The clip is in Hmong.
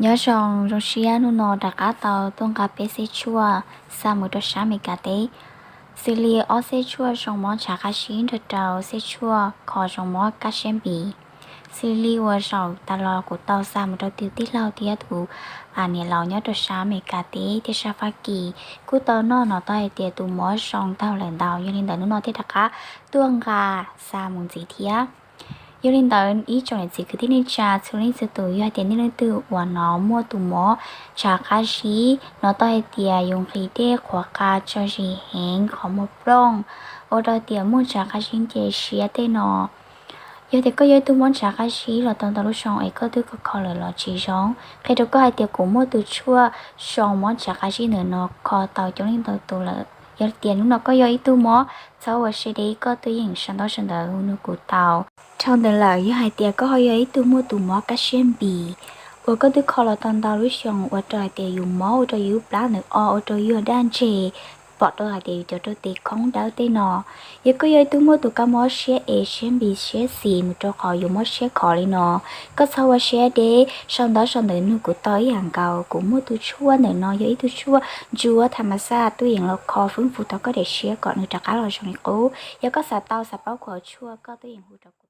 Nyob zoo, zoo siab hnub no rov qab tau tuaj nqa peb xeb tshuaj xa mus rau sab Amelikas teb. Xws li ob xeb tshuaj zoo mob ntshav qab zib nrog rau xeb tshuaj kho zoo mob kab siab npis. Xws li uas zaum tas los kuv tau xa mus rau tus tij laug thiab tus niam laus nyob rau sab Amelikas teb thiab sab Fab Kis kuj tau noj no tau hais tias tus mob zoo tau lawm ntau. Yog li ntawd hnub no thiaj rov qab tuaj nqa xa mus ntxiv thiab. Yog li ntawd ib tsoom niam txiv kwv tij neej tsa txhua leej txhua tus, yog hais tias nej leej twg uas no muaj tus mob ntshav qab zib no tau hais tias yus nqhis dej qhuav qa tso zis heev, qhov muag plooj, ua rau tias muaj ntshav qab zib nce siab tej no. Yog tias koj yog ib tug mob ntshav qab zib los tau ntau lub xyoo es koj twb kho kho lawm los tsis zoo, qhia rau koj hais tias kuv muaj tus tshuaj zoo mob ntshav qab zib ntawm no kho tau coob leej ntau tus lawm. Yog tias hnub no koj yog ib tug mob, txhob ua siab deb, koj twb yeej sau ntaub sau ntawv nug kuv tau. Dhau ntawd lawm, yog hais tias koj ho yog ib tug muaj tus mob kab siab npis uas koj twb kho los tau ntau lub xyoo ua rau hais tias yus mob ua rau yus lub plab ntawd o ua rau yus daj ntseg, pom rau hais tias yus cov rau tes khoob dawb tej no. Yog koj yog ib tug muaj tus kab mob siab es siab npis siab xis mus rau qhov yus mob siab khov li no, koj txhob ua siab deb, sau ntaub sau ntawv nug kuv tau ib yam nkaus. Kuv muaj tus tshuaj ntawm no yog ib tug tshuaj ntsuab tham mas xaj tub yees los kho fwb fub rau koj daim siab kom nws rov qab los zoo li qub. Yog koj xav tau xav paub kuv hauv tshuaj koj tub yees hu rau kuv.